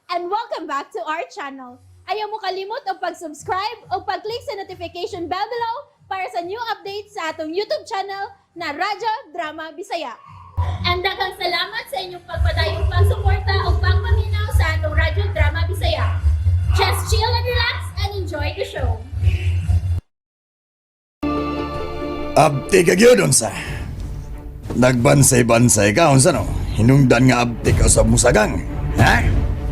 And welcome back to our channel. Ayaw mo kalimot og pag-subscribe o pag-click sa notification bell below para sa new updates sa atong YouTube channel na Radyo Drama Bisaya. And daghang salamat sa inyong pagpadayong pagsuporta o pagpaminaw sa atong Radyo Drama Bisaya. Just chill and relax and enjoy the show. Abti ka gyud, unsa? Nagbansay-bansay ka, unsa no? Hinungdan nga abti ka sa musagang. Ha?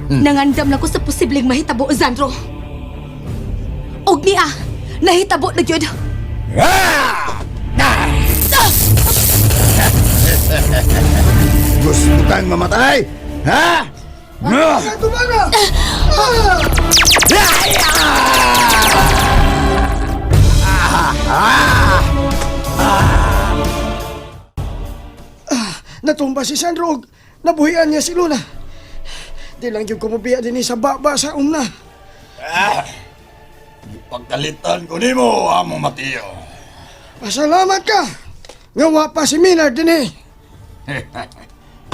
Nangandam lang ko sa posibleng mahitabo, Zandro. Og niya, nahitabo na gyud. Ah! Ah! Gusto kang mamatay? Ha? Ah! Natumba si Sandro og nabuhian niya si Luna. Di lang yung kumubiya din sa baba sa umna. Ah! Pagkalitan ko nimo, amo Mateo. Pasalamat ka! Nga wa pa si Minard din eh.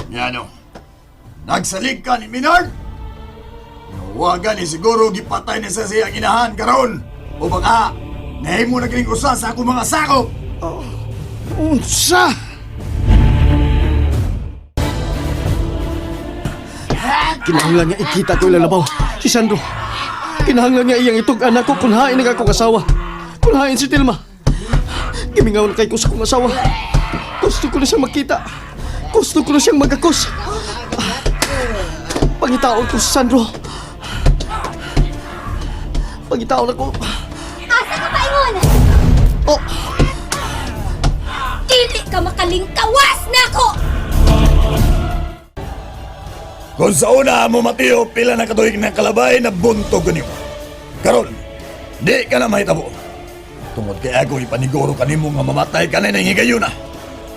Ngano? Nagsalig ka ni Minard? Nawagan ni siguro gipatay ni sa siyang inahan karon. O baka nahimo na kining usa sa akong mga sakop. Unsa! Kinahanglan niya ikita ko ilalabaw. Si Sandro. Kinahanglan niya iyang itog anak ko kung hain ang akong asawa. Kung hain si Tilma. Gimingaw na kay ko sa akong asawa. Gusto ko na siyang makita. Gusto ko na siyang magakos. Pangitaon ko si Sandro. Pangitaon ako. Asa ka paingon? Oh, Dili ka makalingkawas na ako! Kung sa una mo Mateo, pila na katuig ng kalabay na buntog ko nimo. Karon, di ka na mahitabo. Tungod kay ako ipaniguro kanimo nga mamatay ka na ng higayuna.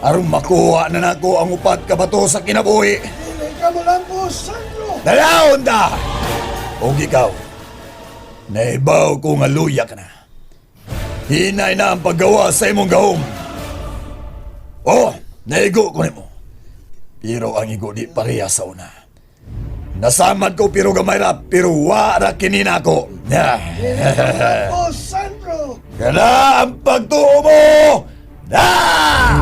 Aron makuha na nako ang upat ka bato sa kinabuhi. Dili ka mo lang po, Sandro! Dalaon ta! Og ikaw, naibaw ko nga luya ka na. Hinay na ang paggawa sa imong gahom. Oh, naigo ko nimo. Pero ang igo di pareha sa una. Nasamad ko pero gamay ra, pero wa ra kini nako. Oh, Sandro! Kana ang pagtuo mo! Ah!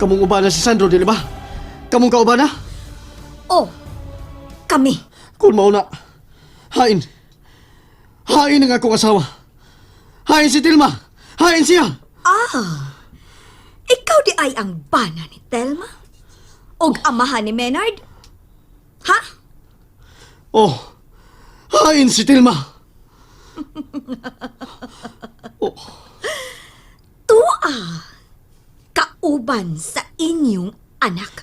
Kamong ubana si Sandro, dili ba? Kamong kaubana? Oh, kami. Kung mauna, hain. Hain ang akong asawa. Hain si Tilma. Hain siya. Ah, ikaw di ay ang bana ni Telma? Og amahan ni Menard? Ha? Oh, hain si Tilma. Oh, Tua! Kauban sa inyong anak.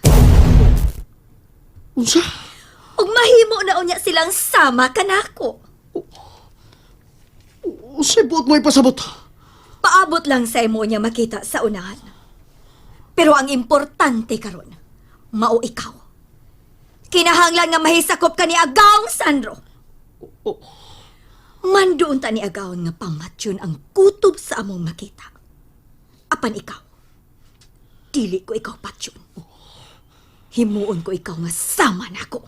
Unsa? Og mahimo na unya silang sama kanako. Unsay buot mo ipasabot? Paabot lang sa imo niya makita sa unahan. Pero ang importante karon, mao ikaw. Kinahanglan nga mahisakop ka ni Agaong Sandro. Oh, Mandoon ta ni Agaon nga pamatyon ang kutob sa among makita. Apan ikaw, dili ko ikaw patyon. Himuon ko ikaw nga sama nako.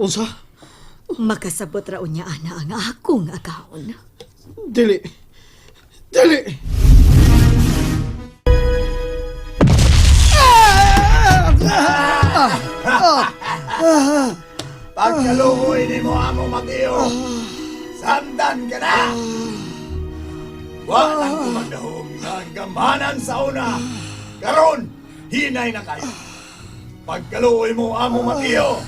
Unsa? Makasabot ra unya ana ang akong agaon. Dili. Dili. Pagkaluoy ni mo amo Mateo, sandan ka na! Walang kumagdahom nga ang gamanan sa una. Karon, hinay na kayo. Pagkaluoy mo amo Mateo,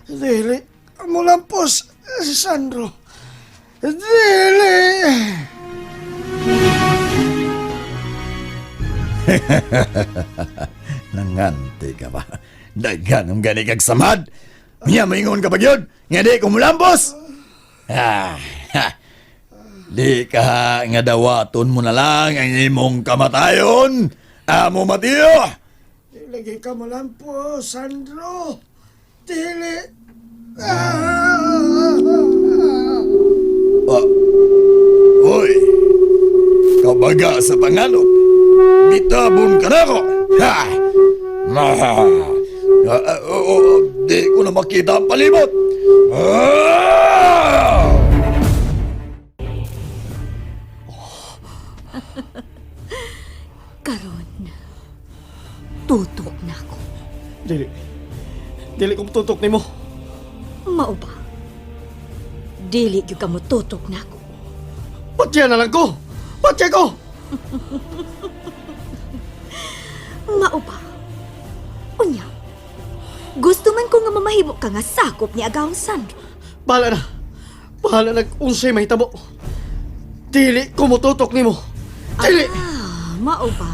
Dili. Mulampos, Sandro. Dili. Nangante ka ba? Daghan ang gani kag samad. Nya maingon ka pa gyud nga di ko mulampos. Ah, ha. Di ka nga dawaton mo na lang ang imong kamatayon. Amo Mateo. Dili ka mulampos, Sandro. Dili. Ah. Hoy. Kabaga sa pangalot. Bitabon ka na ako! Ha! Ah! Ah, ah, oh, oh, di ko na makita ang palibot! Ah! Karon, tutok na ako. Dili. Dili ko tutok nimo. Mao ba? Dili gyud ka mo tutok na ako. Patya na lang ko. Patya ko. Mao ba? Unya, gusto man ko nga mamahimo ka nga sakop ni Agawang Sandro. Bahala na. Bahala na unsay mahitabo. Dili ko motutok nimo. Dili. Ah, mao ba?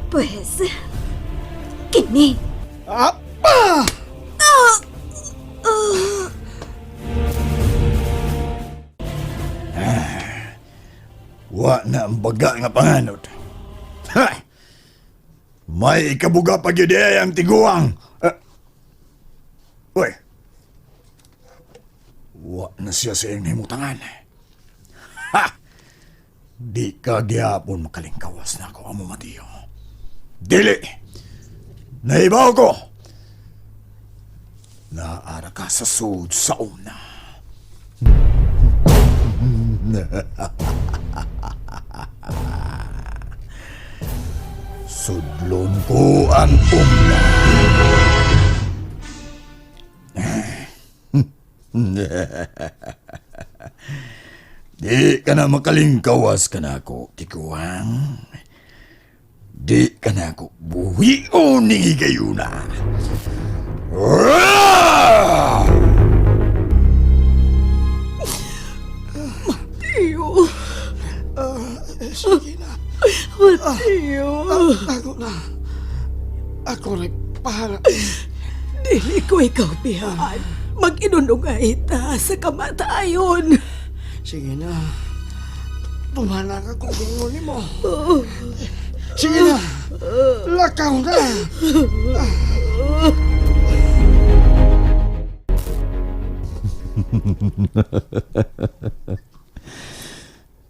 Pwes, kini. Ah! Ah! Wa na ang baga nga panganod. Ha! May ikabuga pa gyud eh ang tiguang. Ah. Uy. Wa na siya sa iyong himutangan. Ha! Di ka gihapon makalingkawas na ako, Amo Mateo. Dili! Naibaw ko! Naara ka sa sud sa una. Sudlon ko ang umna. Di ka na makalingkawas ka na ako, tikuang. Di ka na ako buhion ni higayuna. Ah! Mateo. Sige na. Mateo. Ako na. Ako rin pahala. Dili ko ikaw bihaan. Mag-inunungay ta sa kamatayon. Sige na. Tumana ka kung gingon mo. Sige na. Lakaw na.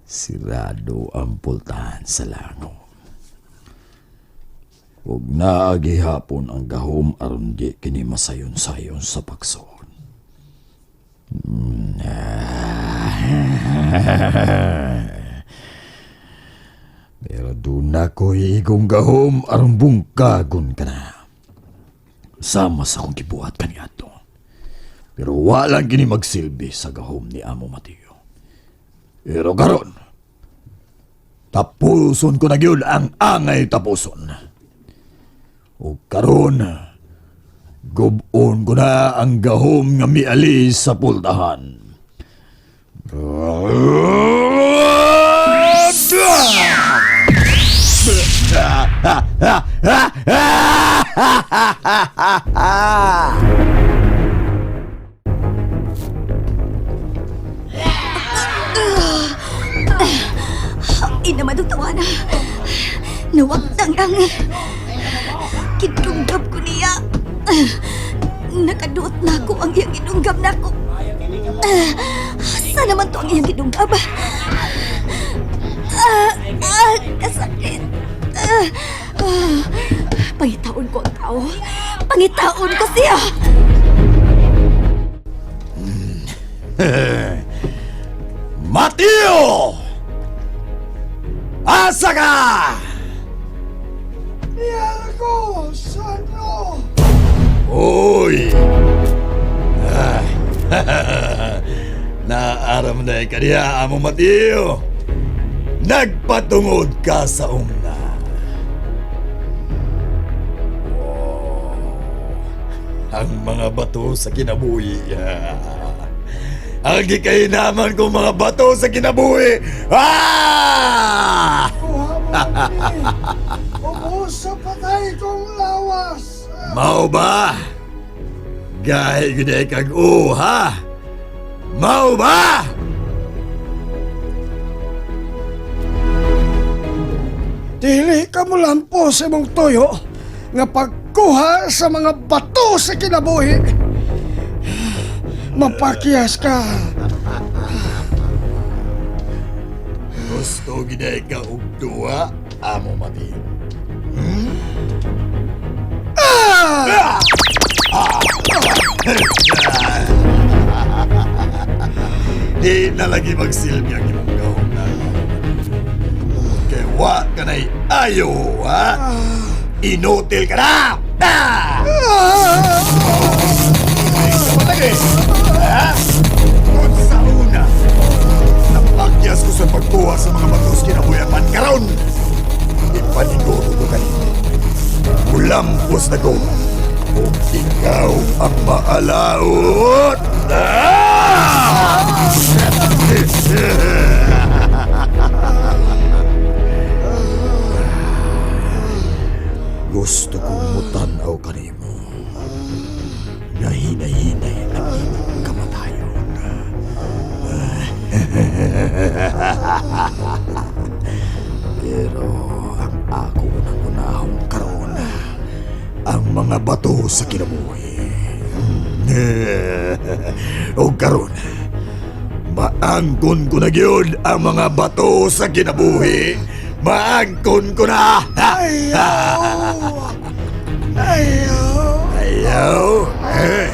Sirado ang pultahan sa lango. Ug naagi hapon ang gahom aron di kini masayon-sayon sa pagsuon. Pero doon na ko'y igong gahom aron bungkagon ka na. Sama sa akong gibuhat kaniadto. Pero walang kini magsilbi sa gahom ni Amo Mateo. Pero karon, tapuson ko na gyud ang angay tapuson. O karon, gubon ko na ang gahom nga miali sa pultahan. Ina naman ang tawa na. Nawagtang ang kidunggab ko niya. Nakaduot na ako ang iyang gidunggab na ako. Asa naman to ang iyang gidunggab? Ah, ah, kasakit. Ah, ah. Pangitaon ko ang tao. Pangitaon ko siya. Mateo! Asa ka? Niya ako, Sandro. Uy! Ah, Naaram na kaniya, Amo Mateo. Nagpatungod ka sa umna. Oh, ang mga bato sa kinabuhi. Ang gikainaman kong mga bato sa kinabuhi. Ah! Kuha mo ni. Ubus sa patay kong lawas. Mao ba? Gahi gud ay kag uha. Mao ba? Dili ka mo lampo sa imong tuyo nga pagkuha sa mga bato sa kinabuhi. Mapakyas ka. Gusto gid ka og duwa, Amo Mateo. Hmm? Ah! Di na lagi magsilbi ang imong gahom na. Kay wa ka na'y ayo, ha? Inutil ka na! Ah! Ay, ha? Kung sa una, napagyas ko sa pagkuha sa mga batos kinabuyapan karon. Ipaniguro ko kanina. Mulampos na ko. Kung ikaw ang maalaot! Ah! Gusto kong mutanaw kanimo. Nga hinay-hinay ang imong kamatayon. Pero ang ako nang unahong karon ang mga bato sa kinabuhi. O karon, maangkon ko na gyud ang mga bato sa kinabuhi. Maangkon ko na! Ayaw! Ayaw! Ayaw! Eh,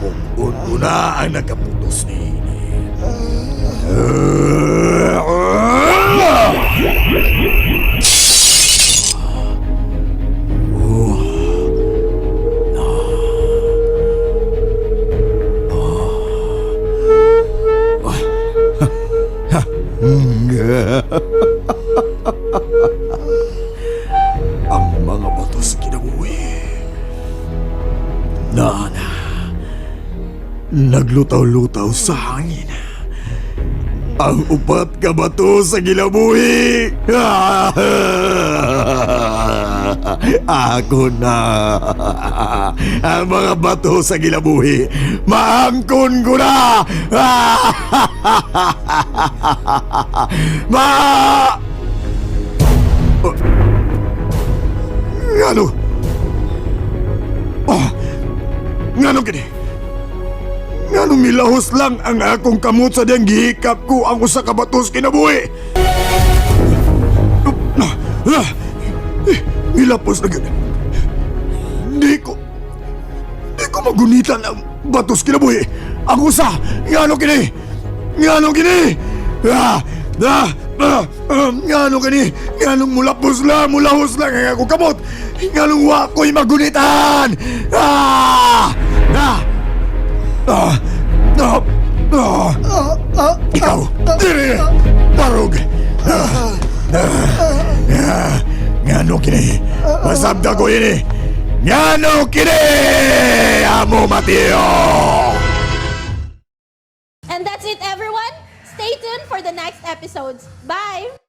Mukon ko na ang nagkaputos ni ini. Ang mga bato sa kinabuhi. Na na. Naglutaw-lutaw sa hangin. Ang upat ka bato sa gilabuhi. Ako na. Ang mga bato sa gilabuhi. Maangkon ko na. Ma... Ano? Oh, ngano gini? Ngano milahos lang ang akong kamot sa diyang gihikap ko ang usa ka batos kinabuhi? Eh, milapos na gyud. Di ko magunitan ang batos kinabuhi. Ang usa, ngano kini? Ngano kini? Ah, ah, ah, ah, ngano kini? Nganong mulapos lang, mulahos lang ang akong kamot. Nganong wa ko'y magunitan? Ah! Ah! Ah! Ah! Ah! Ikaw! Diri! Barog! Ah! Ah! Ah! Ngano kini? Masabda ko ini! Ngano kini? Amo Mateo! And that's it, everyone. Stay tuned for the next episodes. Bye!